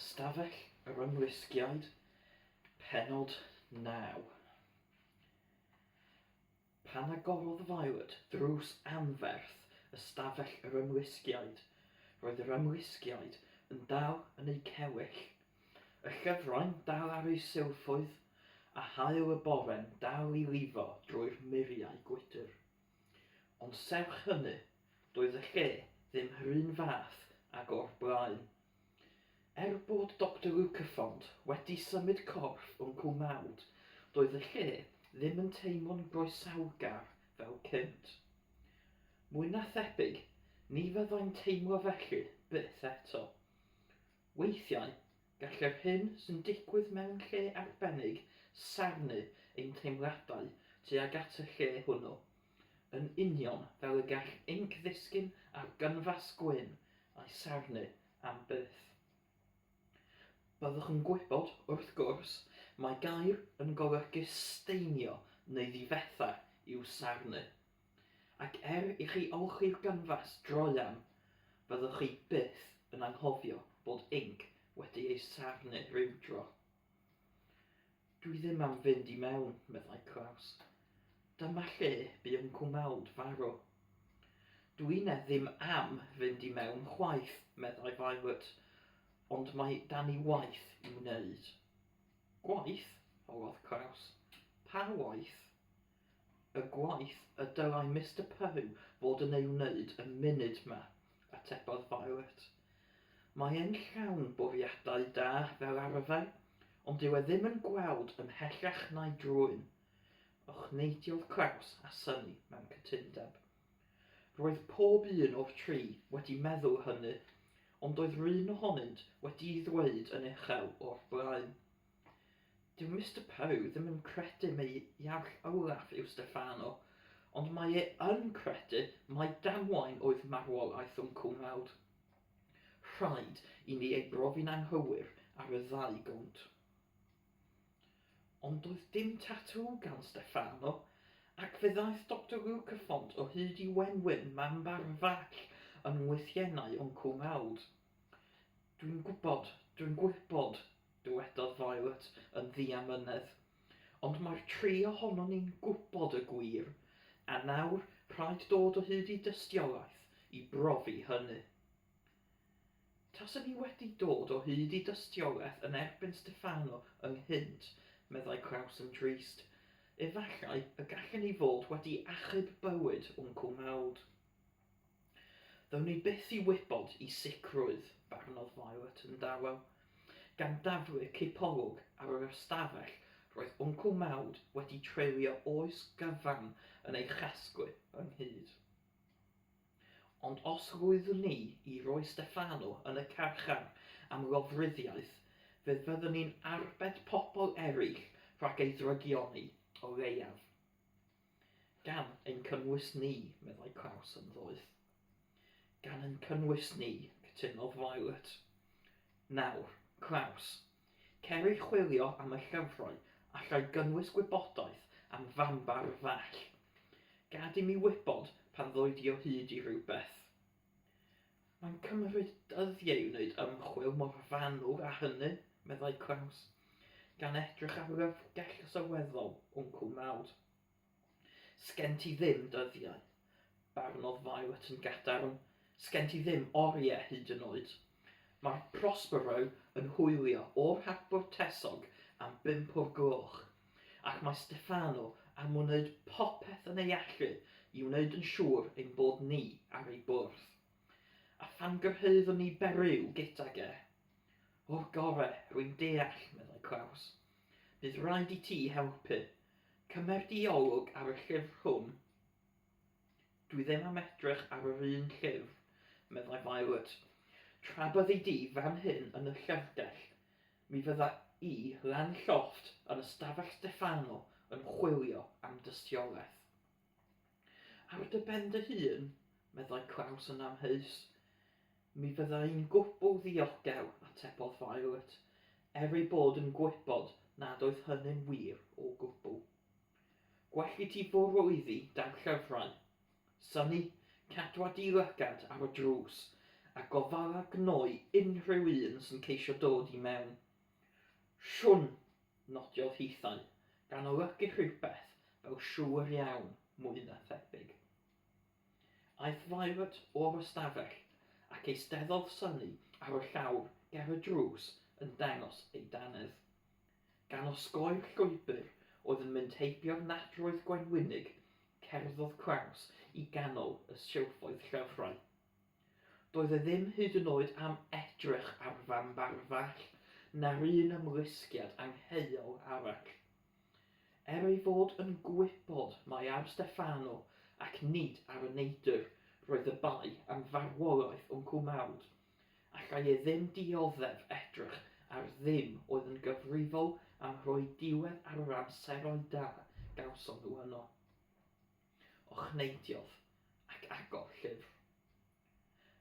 Ystafell yr Ymlusgiaid, Pennod 9. Pan agorodd Violet ddrws anferth ystafell yr Ymlusgiaid, roedd yr Ymlusgiaid yn dal yn eu cewyll, y llyfrau'n dal ar eu silffoedd, a haul y bore'n dal i lifo drwy'r muriau gwydr. Ond serch hynny, doedd y lle ddim 'run fath ag o'r blaen. Er bod Doctor Lucaffond wedi symud corff Wncwl Maud, doedd y lle ddim yn teimlo'n groesawgar fel cynt. Mwy na thebyg, ni fyddai'n teimlo felly byth eto. Weithiau, gall yr hyn sy'n digwydd mewn lle arbennig sarnu ein teimladau tuag at y lle hwnnw, yn union fel y gall inc ddisgyn ar gynfas gwyn a'i sarnu am byth. Byddwch yn gwybod, wrth gwrs, mae gair yn golygu staenio neu ddifetha i'w sarnu. Ac er i chi olchi'r gynfas droeon, fyddwch chi byth yn anghofio bod inc wedi ei sarnu rywdro. Dwi ddim am fynd i mewn, meddai Klaus. Dyma lle bu Wncwl Maud farw. Dwine ddim am fynd i mewn chwaith, meddai Violet, ond mae 'da ni waith i'w wneud. Gwaith? holodd Klaus. Pa waith? Y gwaith y dylai Mister Poe fod yn ei wneud y munud 'ma, atebodd Violet. Mae e'n llawn bwriadau da, fel arfer, ond dyw e ddim yn gweld ymhellach na'i drwyn. Ochneidiodd Klaus a Sunny mewn cytundeb. Roedd pob un o'r tri wedi meddwl hynny, ond doedd 'run ohonynt wedi'i ddweud yn uchel o'r blaen. Dyw Mister Poe ddim yn credu mai Iarll Olaf yw Stefano, ond mae e yn credu mai damwain oedd marwolaeth Wncwl Maud. Rhaid i ni ei brofi'n anghywir ar y ddau gownt. Ond doedd dim tatŵ gan Stefano, ac fe ddaeth Doctor Lucaffont o hyd i wenwyn mam Barfall yng ngwythiennau Wncwl Maud. Dwi'n gwybod, dwi'n gwybod, dywedodd Violet yn ddiamynedd. Ond mae'r tri ohonon ni'n gwybod y gwir, a nawr rhaid dod o hyd i dystiolaeth i brofi hynny. Tasen ni wedi dod o hyd i dystiolaeth yn erbyn Stefano ynghynt, meddai Klaus yn drist, efallai y gallen ni fod wedi achub bywyd Wncwl Maud. Ddown ni byth i wybod i sicrwydd, barnodd Violet yn dawel. Gan daflu cipolwg ar yr ystafell roedd Wncwl Maud wedi treulio oes gyfan yn ei chasglu ynghyd. Ond os lwyddwn ni i roi Stefano yn y carchar am lofruddiaeth, fe fyddwn ni'n arbed pobl eraill rhag ei ddrygioni, o leiaf. Gan ein cynnwys ni, meddai Klaus yn ddoeth. Gan ein cynnwys ni, cytunodd Violet. Nawr, Klaus, cer i chwilio am y llyfrau allai gynnwys gwybodaeth am fambar fall. Gad i mi wybod pan ddoi di o hyd i rywbeth. Mae'n cymryd dyddiau i wneud ymchwil mor fanwl â hynny, meddai Klaus, gan edrych ar lyfrgell sylweddol Wncwl Maud. Sgen ti ddim dyddiau, barnodd Violet yn gadarn. Sgen ti ddim oriau hyd yn oed. Mae'r Prospero yn hwylio o'r harbwr Tesog am bump o'r gloch, ac mae Stefano am wneud popeth yn ei allu i wneud yn siŵr ein bod ni ar ei bwrdd. A phan gyrhaeddwn ni Beru gydag e? O'r gore, rwy'n deall, meddai Klaus. Bydd rhaid i ti helpu. Cymer di olwg ar y llyfr hwn. Dwi ddim am edrych ar yr un llyfr, meddai Violet. Tra byddi di fan hyn yn y llyfrgell, mi fydda i lan llofft yn ystafell Stefano yn chwilio am dystiolaeth. Ar dy ben dy hun, meddai Klaus yn amheus. Mi fydda i'n gwbl ddiogel, atebodd Violet, er ei bod yn gwybod nad oedd hynny'n wir o gwbl. Gwell i ti fwrw iddi daw'r llyfrau. Sonny, cadwa di lygad ar y drws, a gofala gnoi unrhyw un sy'n ceisio dod i mewn. Shwn! nodiodd hithau, gan olygu rhywbeth fel siŵr iawn, mwy na thebyg. Aeth Violet o'r ystafell ac eisteddodd Sunny ar y llawr ger y drws yn dangos ei dannedd. Gan osgoi'r llwybr oedd yn mynd heibio'r nadroedd gwenwynig, cerddodd Klaus i ganol y silffoedd llyfrau. Doedd e ddim hyd yn oed am edrych ar Fam Barfall na'r un ymlusgiad angheuol arall. Er ei fod yn gwybod mai ar Steffano ac nid ar y neidr roedd y bai am farwolaeth Wncwl Maud, allai e ddim dioddef edrych ar ddim oedd yn gyfrifol am roi diwedd ar yr amseroedd da gawson nhw yno. Ochneidiodd ac agor llyfr.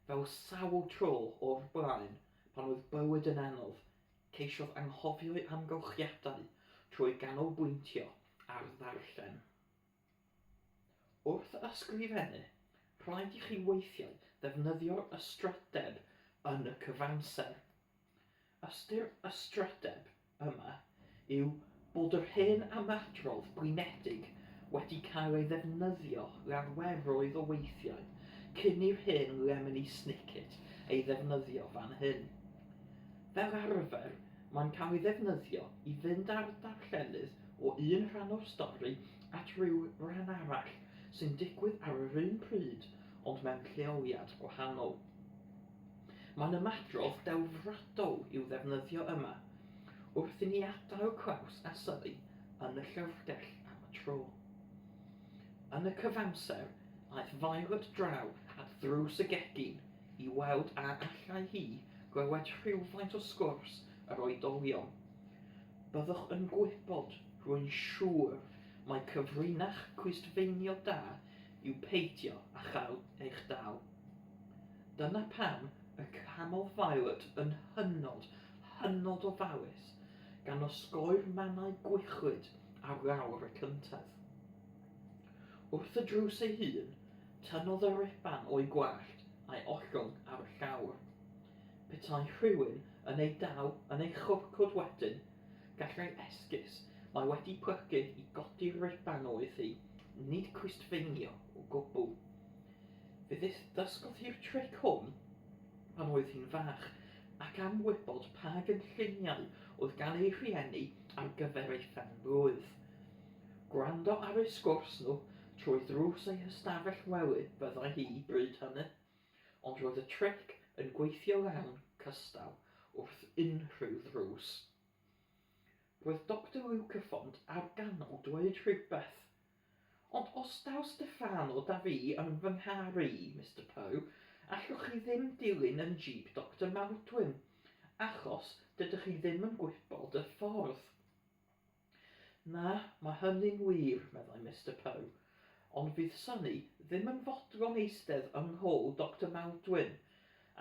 Fel sawl tro o'r blaen, pan oedd bywyd yn anodd, ceisiodd anghofio'i amgylchiadau trwy ganolbwyntio ar ddarllen. Wrth ysgrifennu, rhaid i chi weithiau ddefnyddio'r ystrydeb yn y cyfamser. Ystyr ystrydeb yma yw bod yr hen ymadrodd blinedig wedi cael ei ddefnyddio laweroedd o weithiau cyn i'r hen Lemony Snicket ei ddefnyddio fan hyn. Fel arfer, mae'n cael ei ddefnyddio i fynd â'r darllenydd o un rhan o'r stori at ryw ran arall sy'n digwydd ar yr un pryd ond mewn lleoliad gwahanol. Mae'n ymadrodd delfrydol i'w ddefnyddio yma, wrth i ni adael Klaus a Sully yn y llyfrgell am y tro. Yn y cyfamser, aeth Violet draw at ddrws y gegin i weld a allai hi glywed rhywfaint o sgwrs yr oedolion. Byddwch yn gwybod, rwy'n siŵr, mai cyfrinach clustfeinio da yw peidio â chael eich dal. Dyna pam y camodd Violet yn hynod, hynod ofalus, gan osgoi'r mannau gwichlyd ar lawr y cyntedd. Wrth y drws ei hun, tynnodd y ruban o'i gwallt a'i ollwng ar y llawr. Petai rhywun yn ei dal yn ei chwrcwd wedyn, gallai esgus mae wedi plygu i godi'r ruban oedd hi, nid clustfeinio o gwbl. Fe ddysgodd hi'r tric hwn pan oedd hi'n fach, ac am wybod pa gynlluniau oedd gan ei rhieni ar gyfer ei phen-blwydd. Gwrando ar eu sgwrs nhw trwy ddrws ei hystafell wely fyddai hi bryd hynny, ond roedd y tric yn gweithio lawn cystal wrth unrhyw ddrws. Roedd Doctor Lucaffont ar ganol dweud rhywbeth. Ond os daw Stefano 'da fi yn fy nghar i, Mister Poe, allwch chi ddim dilyn yn jîp Doctor Maldwyn, achos dydych chi ddim yn gwybod y ffordd. Na, mae hynny'n wir, meddai Mister Poe, ond fydd Sonny ddim yn fodlon eistedd yng nghôl Doctor Maldwyn,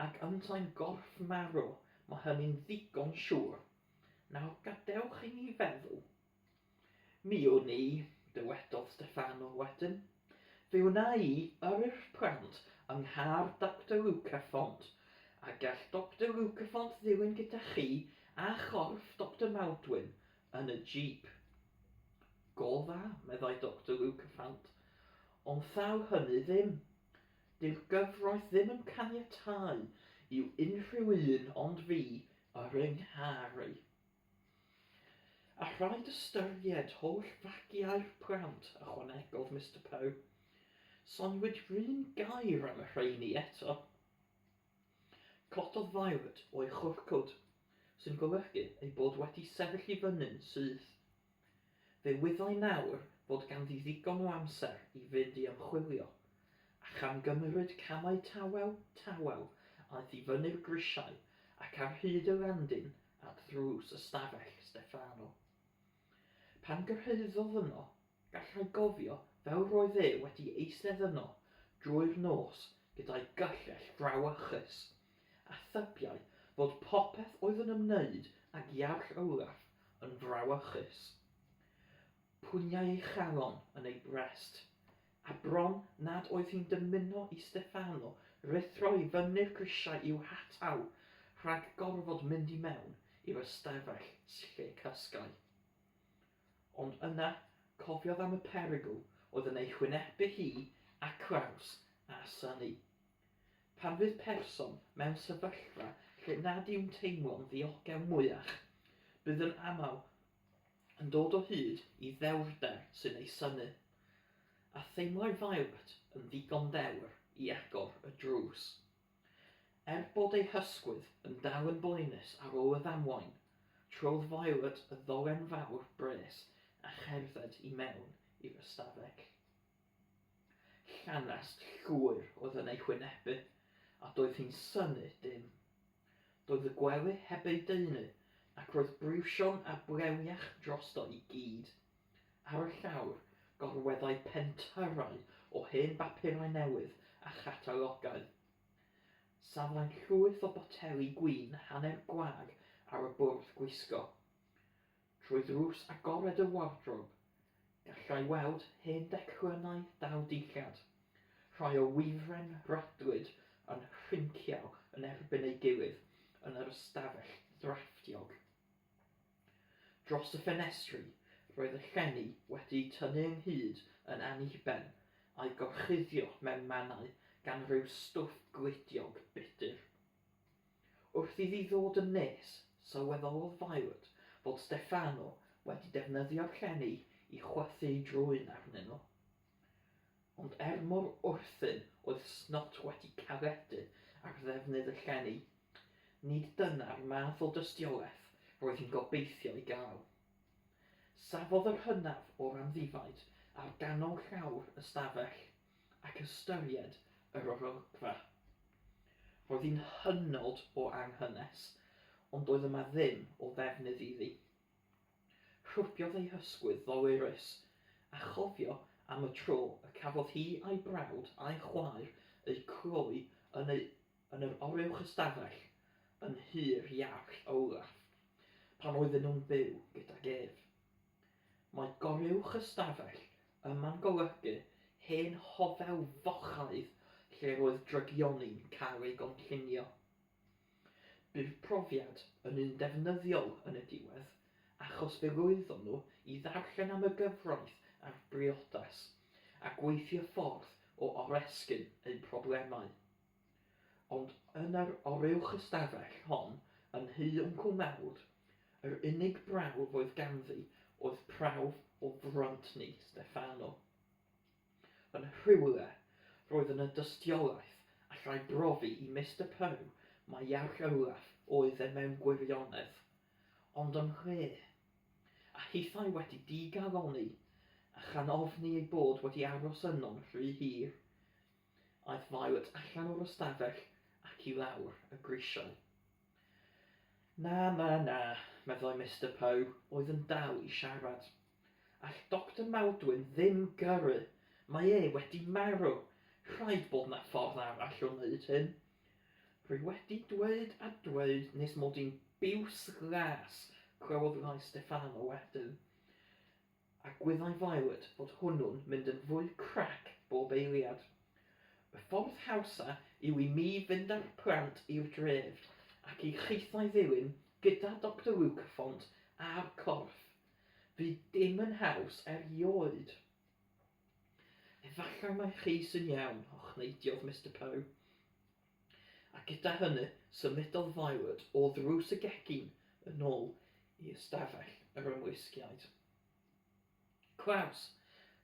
ac yntau'n gorff marw, mae hynny'n ddigon siŵr. Nawr gadewch i ni feddwl. Mi wn i, dywedodd Steffano wedyn. Fe wna i yrru'r plant yng nghar Doctor Lucafont, a gall Doctor Lucafont ddilyn gyda chi a chorff Doctor Maldwyn yn y jîp. Go dda, meddai Doctor Lucafant, ond thaw hynny ddim. Dyw'r gyfraith ddim yn caniatáu i'w unrhyw un ond fi yrru 'nghar i. A rhaid ystyried holl fagiau'r plant, ychwanegodd Mister Poe. Soniwyd 'run gair am y rheini eto. Cododd Violet o'i chwrcwd, sy'n golygu ei bod wedi sefyll i fyny'n syth. Fe wyddai nawr fod ganddi ddigon o amser i fynd i ymchwilio, a chan gymryd camau tawel, tawel, aeth i fyny'r grisiau ac ar hyd y landin at ddrws ystafell Steffano. Pan gyrhaeddodd yno, gallai gofio fel roedd e wedi eistedd yno drwy'r nos gyda'i gyllell frawychus, a thybiai fod popeth oedd yn ymwneud ag Iarll Olaf yn frawychus. Pwyniai ei chalon yn ei brest, a bron nad oedd hi'n dymuno i Steffano ruthro i fyny'r grisiau i'w hatal rhag gorfod mynd i mewn i'r ystafell lle cysgai. Ond yna, cofiodd am y perygl oedd yn ei hwynebu hi a Kraus a Sunny. Pan fydd person mewn sefyllfa lle nad yw'n teimlo'n ddiogel mwyach, bydd yn aml yn dod o hyd i ddewrder sy'n ei synnu. A theimlai Violet yn ddigon dewr i agor y drws. Er bod ei hysgwydd yn dal yn boenus ar ôl y ddamwain, trodd Violet y ddolen fawr bres a cherdded i mewn i'r ystafell. Llanast llwyr oedd yn ei hwynebu, a doedd hi'n synnu dim. Doedd y gwely heb ei daenu, ac roedd briwsion a blewiach drosto i gyd. Ar y llawr, gorweddai pentyrrau o hen bapurau newydd a chatalogau. Safai llwyth o boteli gwin hanner gwag ar y bwrdd gwisgo. Trwy ddrws agored y wardrob, gallai weld hen declynnau dal dillad, rhai o wifren radlyd yn rhincial yn erbyn ei gilydd yn yr ystafell ddrafftiog. Dros y ffenestri, roedd y llenni wedi'u tynnu ynghyd yn anniben, a'u gorchuddio mewn mannau gan ryw stwff gludiog budr. Wrth iddi ddod yn nes, sylweddolodd Violet fod Stefano wedi defnyddio'r llenni i chwythu ei drwyn arnyn nhw. Ond er mor wrthun oedd Snot wedi caledu ar ddefnydd y llenni, nid dyna'r math o dystiolaeth roedd hi'n gobeithio ei gael. Safodd yr hynaf o'r amddifaid ar ganol llawr y stafell ac ystyried yr olygfa. Roedd hi'n hynod o anghynnes, ond doedd yma ddim o ddefnydd iddi. Rhwbiodd ei hysgwydd ddolurus, a chofio am y tro y cafodd hi a'i brawd a'i chwaer eu cloi yn ei yn yr oruwch ystafell yn Nhŷ'r Iarll Olaf, pan oedden nhw'n byw gydag ef. Mae goruwch ystafell yma'n golygu hen hofel fochaidd lle roedd drygioni'n cael ei gynllunio. Bu'r profiad yn un defnyddiol yn y diwedd, achos fe lwyddon nhw i ddarllen am y gyfraith a'r briodas, a gweithio ffordd o oresgyn eu problemau. Ond yn yr oruwch ystafell hon yn nhŷ Wncwl Mawd, yr unig brawf oedd ganddi oedd prawf o frontni Steffano. Yn rhywle, roedd yna dystiolaeth allai brofi i Mister Poe mai Iarll Olaf oedd e mewn gwirionedd. Ond ym mhle? A hithau wedi digalonni, a chan ofni ei bod wedi aros yno'n rhy hir, Aeth Violet allan o'r ystafell ac i lawr y grisiau. Na, na, na, meddai Mister Poe, oedd yn dal i siarad. All Doctor Maldwyn ddim gyrru. Mae e wedi marw. Rhaid bod 'na ffordd arall o wneud hyn. Rwy wedi dweud a dweud nes mod i'n biws las, clywodd lais Stefano wedyn. A gwyddai Violet fod hwnnw'n mynd yn fwy crac bob eiliad. Y ffordd hawsa yw i mi fynd â'r plant i'r dref, ac i chithau ddilyn gyda Doctor Lucaffont a'r corff. Fu dim yn haws erioed. Efallai mai chi sy'n iawn, ochneidiodd Mister Poe. A gyda hynny, symudodd Violet o ddrws y gegin yn ôl i ystafell yr ymlusgiaid. Klaus!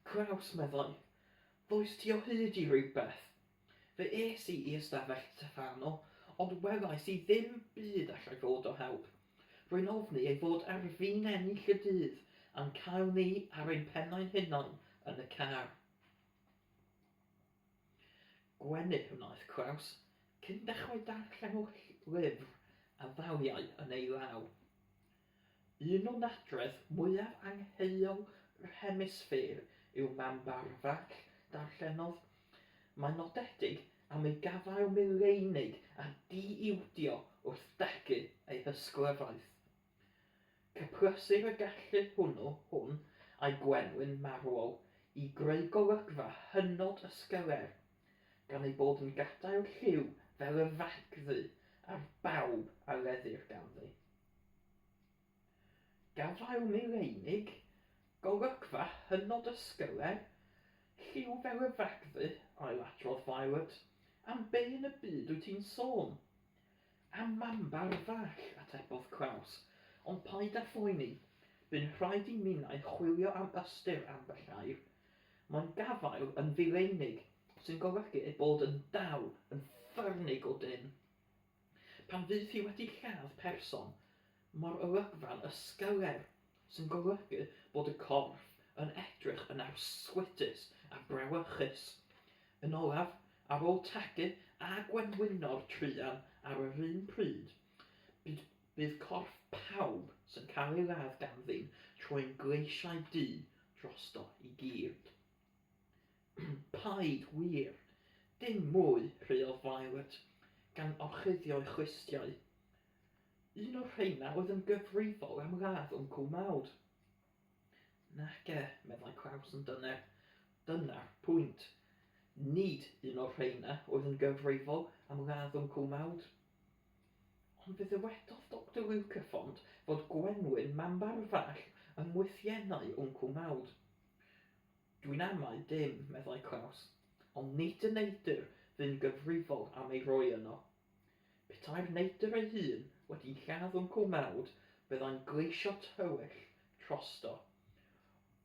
Klaus, meddai, ddois ti o hyd i rywbeth? Fe es i i ystafell Stefano, ond welais i ddim byd allai fod o help. Rwy'n ofni ei fod ar fin ennill y dydd a'n cael ni ar ein pennau'n hunain yn y car. Gwenu wnaeth Klaus cyn dechrau darllen o'r llyfr a ddaliai yn ei law. Un o nadredd mwyaf angheuol yr hemisffêr yw Mam Barfall, darllenodd. Mae'n nodedig am ei gafael mileinig a di-ildio wrth dagu ei hysglyfaeth. Cyplysir y gallu hwnnw, hwn, a'i gwenwyn marwol i greu golygfa hynod ysgyler. gan ei bod yn gadael lliw fel y fagddu ar bawb a leddir ganddi. Gafael mileinig, golygfa hynod ysgyler, lliw fel y fagddu, ailadrodd Violet, am be yn y byd wyt ti'n sôn? Am mambar fach, atebodd Klaus, ond paid â phoeni, bu'n rhaid i minnau chwilio am ystyr ambell air. Mae'n gafael yn fileinig, sy'n golygu ei bod yn dal yn ffyrnig o dynn. Pan fydd hi wedi lladd person, mae'r olygfa'n ysgyler, sy'n golygu bod y corff yn edrych yn arswydus a brawychus. Yn olaf, ar ôl tagu a gwenwyno'r truan ar yr un pryd, bydd, bydd corff pawb sy'n cael ei ladd ganddi'n troi'n gleisiau du drosto i gyd. Paid wir! Dim mwy, rhuodd Violet, gan orchuddio'i chlustiau. Un o'r rheina oedd yn gyfrifol am ladd Wncwl Maud. Nace, meddai Klaus yn dyner. Dyna'r pwynt. Nid un o'r rheina oedd yn gyfrifol am ladd Wncwl Maud. Ond fe ddywedodd Doctor Lucaffont fod gwenwyn mambarfall yng ngwythiennau Wncwl Maud. Dwi'n amau dim, meddai Klaus, ond nid y neidr fu'n gyfrifol am ei roi yno. Petai'r neidr ei hun wedi lladd Wncwl Maud, byddai'n gleisio tywyll trosto.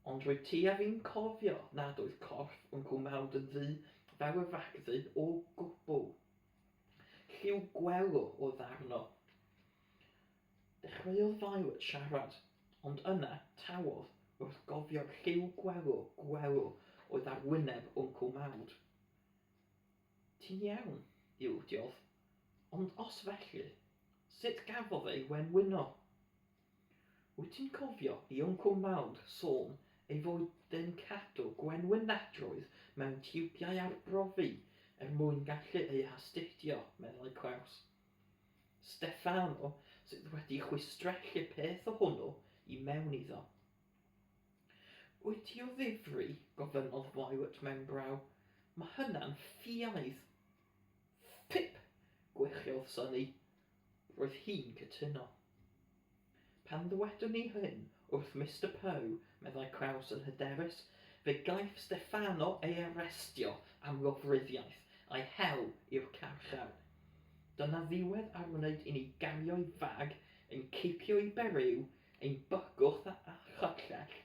Ond rwyt ti a fi'n cofio nad oedd corff Wncwl Maud yn ddu fel y fagddu o gwbl. Lliw gwelw oedd arno. Dechreuodd Violet siarad, ond yna tawodd wrth gofio'r lliw gwelw gwelw oedd ar wyneb Wncwl Maud. Ti'n iawn, ildio. Ond os felly, sut gafodd ei wenwyno? Wyt ti'n cofio i Wncwl Maud sôn ei fod e'n cadw gwenwynadroedd mewn tiwbiau arbrofi er mwyn gallu eu hastudio, meddai Klaus. Steffano sydd wedi chwistrellu peth o hwnnw i mewn iddo. Wyt ti o ddifri? gofynnodd Violet mewn braw. Mae hynna'n ffiaidd. Ffip! gwichiodd Sunny. Roedd hi'n cytuno. Pan ddywedwn ni hyn wrth Mister Poe, meddai Kraus yn hyderus, fe gaiff Steffano ei arestio am lofruddiaeth a'i hel i'r carchar. Dyna ddiwedd ar wneud i ni gario'i fag, ein cipio i Beriw, ein bygwth â chyllell,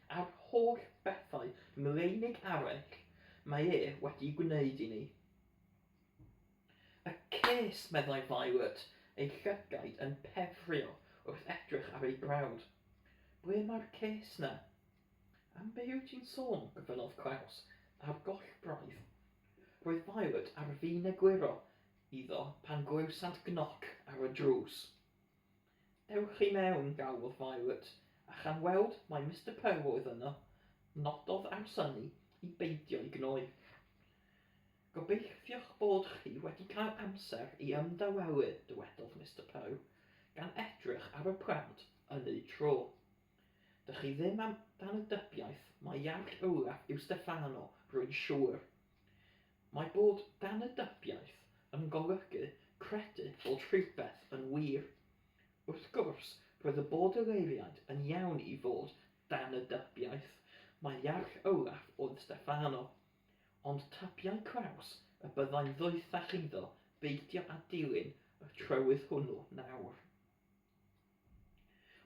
a'r holl bethau mileinig arall mae e wedi'u gwneud i ni. Y ces, meddai Violet, ei llygaid yn pefrio wrth edrych ar ei brawd. Ble mae'r ces 'na? Am be wyt ti'n sôn? gofynnodd Klaus, ar goll braidd. Roedd Violet ar fin egluro iddo pan glywsant gnoc ar y drws. Dewch i mewn, galwodd Violet, a chan weld mai Mister Poe oedd yno, nododd ar Sunny i beidio'i gnoi. Gobeithio'ch bod chi wedi cael amser i ymdawelu, dywedodd Mister Poe, gan edrych ar y plant yn eu tro. Dych chi ddim am dan y dybiaeth mai Iarll Olaf yw Steffano, rwy'n siŵr. Mae bod dan y dybiaeth yn golygu credu bod rhywbeth yn wir. Wrth gwrs, roedd y Bordeleiriaid yn iawn i fod dan y dybiaeth mai Iarll Olaf oedd Steffano, ond tybiai Kraus y byddai'n ddoethach iddo beidio â dilyn y trywydd hwnnw nawr.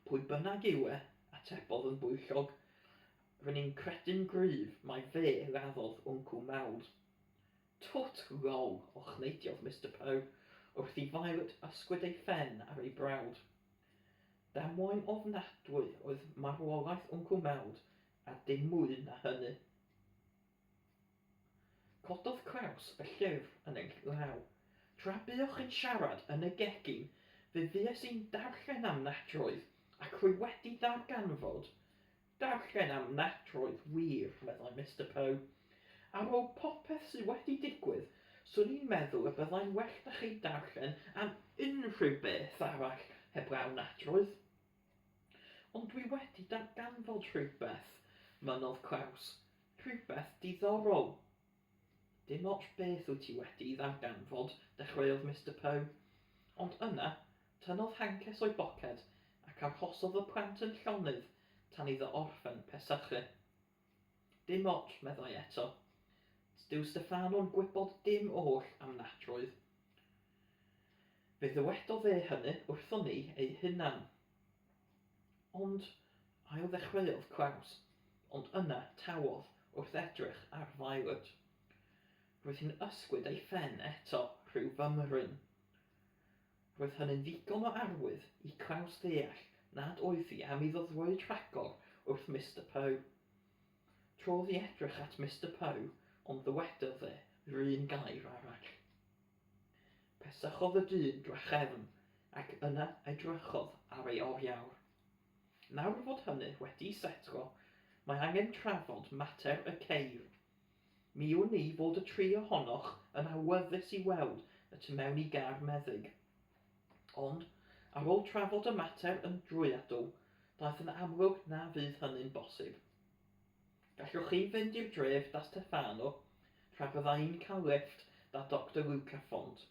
Pwy bynnag yw e, atebodd yn bwyllog, rŷn ni'n credu'n gryf mai fe laddodd Wncwl Maud. Twt lol, ochneidiodd Mister Poe, wrth i Violet ysgwyd ei phen ar ei brawd. Damwain ofnadwy oedd marwolaeth Wncwl Maud, a dim mwy na hynny. Cododd Klaus y llyfr yn ei law. Tra buoch chi'n siarad yn y gegin, fe fues i'n darllen am nadroedd, ac rwy wedi ddarganfod. Darllen am nadroedd, wir, meddai Mister Poe. Ar ôl popeth sy wedi digwydd, 'swn i'n meddwl y byddai'n well 'da chi darllen am unrhyw beth arall heblaw nadroedd. Ond dwi wedi darganfod rhywbeth, mynnodd Klaus. Rhywbeth diddorol. Dim ots beth wyt ti wedi'i ddarganfod, dechreuodd Mister Poe. Ond yna, tynnodd hances o'i boced ac arhosodd y plant yn llonydd tan iddo orffen pesychu. Dim ots, meddai eto. Dyw Steffano'n gwybod dim oll am nadroedd. Fe ddywedodd e hynny wrthon ni ei hunan. Ond, ail-ddechreuodd Klaus, ond yna tawodd wrth edrych ar Violet. Roedd hi'n ysgwyd ei phen eto rhyw fymryn. Roedd hynny'n ddigon o arwydd i Klaus ddeall nad oedd hi am iddo ddweud rhagor wrth Mister Poe. Trodd i edrych at Mister Poe ond ddywedodd e 'run gair arall. Pesychodd y dyn drachefn ac yna edrychodd ar ei oriawr. Nawr fod hynny wedi setlo, mae angen trafod mater y ceir. Mi wn i fod y tri ohonoch yn awyddus i weld y tu mewn i gar meddyg. Ond, ar ôl trafod y mater yn drwyadl, daeth yn amlwg na fydd hynny'n bosib. Gallwch chi fynd i'r dref 'da Stefano, tra bydda i'n cael lifft 'da Doctor Luca Font.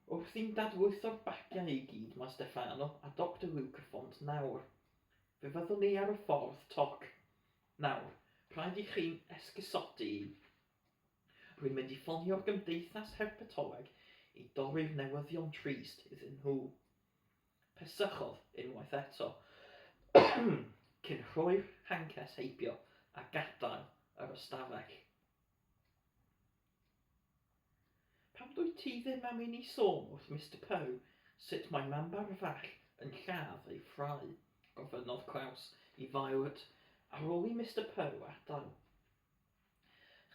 Wrthi'n dadlwytho'r bagiau i gyd mae Stefano a Doctor Luca Font nawr. Fe fyddwn ni ar y ffordd toc. Nawr, rhaid i chi'n esgusodi i. Rwy'n mynd i ffonio'r Gymdeithas Herpetoleg i dorri'r newyddion trist iddyn nhw. Pesychodd unwaith eto, cyn rhoi'r hances heibio a gadael yr ystafell. Pam dwyt ti ddim am i ni sôn wrth Mister Poe sut mae Mambar Fach yn lladd ei ffrae? gofynnodd Klaus i Violet ar ôl i Mister Poe adael.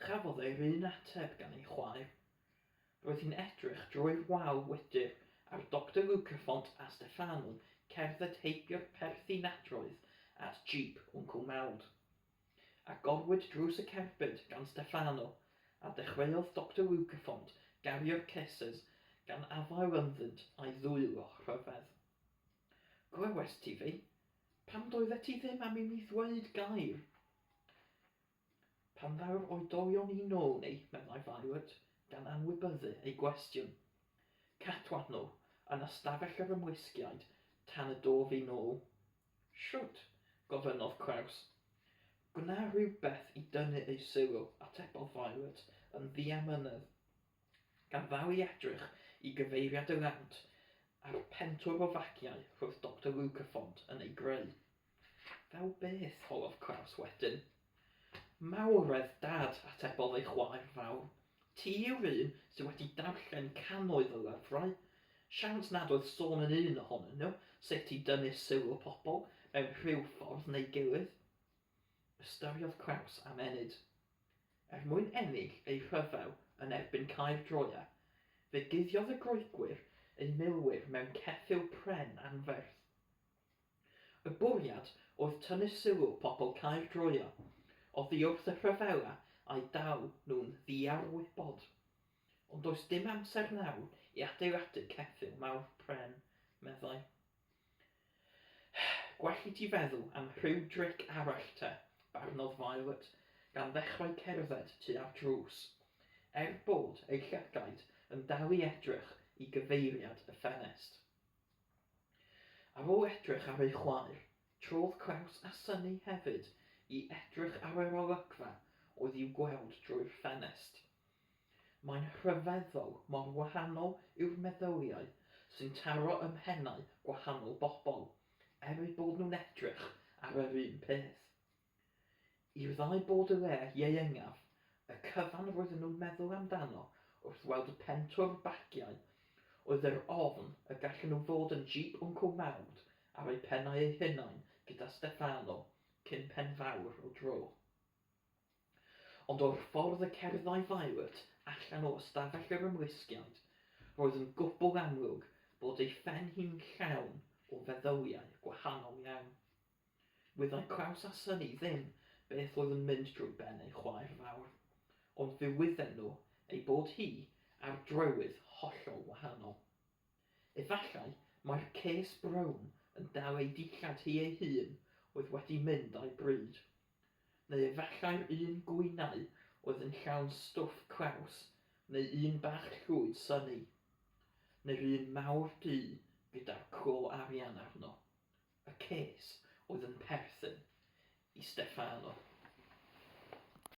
Chafodd e'r un ateb gan ei chwaer. Roedd hi'n edrych drwy'r wal wydr ar Doctor Lucafont a Steffano'n cerdded heibio'r perthi nadroedd at jîp Wncwl Mawd. Agorwyd drws y cerbyd gan Steffano, a dechreuodd Doctor Lucafont gario'r cases gan afael ynddynt â'i ddwylo rhyfedd. Glywest ti fi? Pam doeddet ti ddim am i mi ddweud gair? Pan ddaw'r oedolion i nôl ni, meddai Violet, gan anwybyddu ei gwestiwn. Cadwad nhw yn ystafell yr ymlusgiaid tan y dof i nôl. Shwt? gofynnodd Klaus. Gwna rywbeth i dynnu eu sylw, atebodd Violet yn ddiamynedd. gan ddal i edrych i gyfeiriad y lawnt a'r pentwr o fagiau roedd Doctor Lucafont yn ei greu. Fel beth? holodd Klaus wedyn. Mawredd, Dad, atebodd ei chwaer fawr. Ti yw'r un sydd wedi darllen cannoedd o lyfrau. Siawns nad oedd sôn yn un ohonyn nhw sut i dynnu sylw pobl mewn rhyw ffordd neu gilydd. Ystyriodd Klaus am ennyd. Er mwyn ennill eu rhyfel yn erbyn Caer Droia, fe guddiodd y Groegwyr eu milwyr mewn ceffyl pren anferth. Y bwriad oedd tynnu sylw pobl Caer Droia oddi wrth y rhyfela a'u dal nhw'n ddiarwybod. Ond does dim amser nawr i adeiladu ceffyl mawr pren, meddai. Gwell i ti feddwl am rhyw dric arall te, barnodd Violet, gan ddechrau cerdded tua'r drws, er bod ei llygaid yn dal i edrych i gyfeiriad y ffenest. Ar ôl edrych ar ei chwaer, trodd Klaus a Sunny hefyd i edrych ar yr olygfa oedd i'w gweld drwy'r ffenest. Mae'n rhyfeddol mor wahanol yw'r meddyliau sy'n taro ym mhennau gwahanol bobl, er eu bod nhw'n edrych ar yr un peth. I'r ddau Baudelaire ieuengaf, y cyfan roedden nhw'n meddwl amdano wrth weld y pentwr bagiau oedd yr ofn y gallen nhw fod yn jîp Wncwl Mawd ar eu pennau eu hunain gyda Steffano cyn pen fawr o dro. Ond o'r ffordd y cerddai Violet allan o ystafell yr ymlusgiaid, roedd yn gwbl amlwg bod ei phen hi'n llawn o feddyliau gwahanol iawn. Wyddai Klaus a Sunny ddim beth oedd yn mynd drwy ben ei chwaer fawr, ond fe wydden nhw ei bod hi ar drywydd hollol wahanol. Efallai mai'r cês brown yn dal ei dillad hi ei hun oedd wedi mynd â'i bryd. Neu efallai'r un gwinau oedd yn llawn stwff craws neu un bach llwyd Sunny, neu'r un mawr du gyda'r clo arian arno, y ces oedd yn perthyn i Steffano.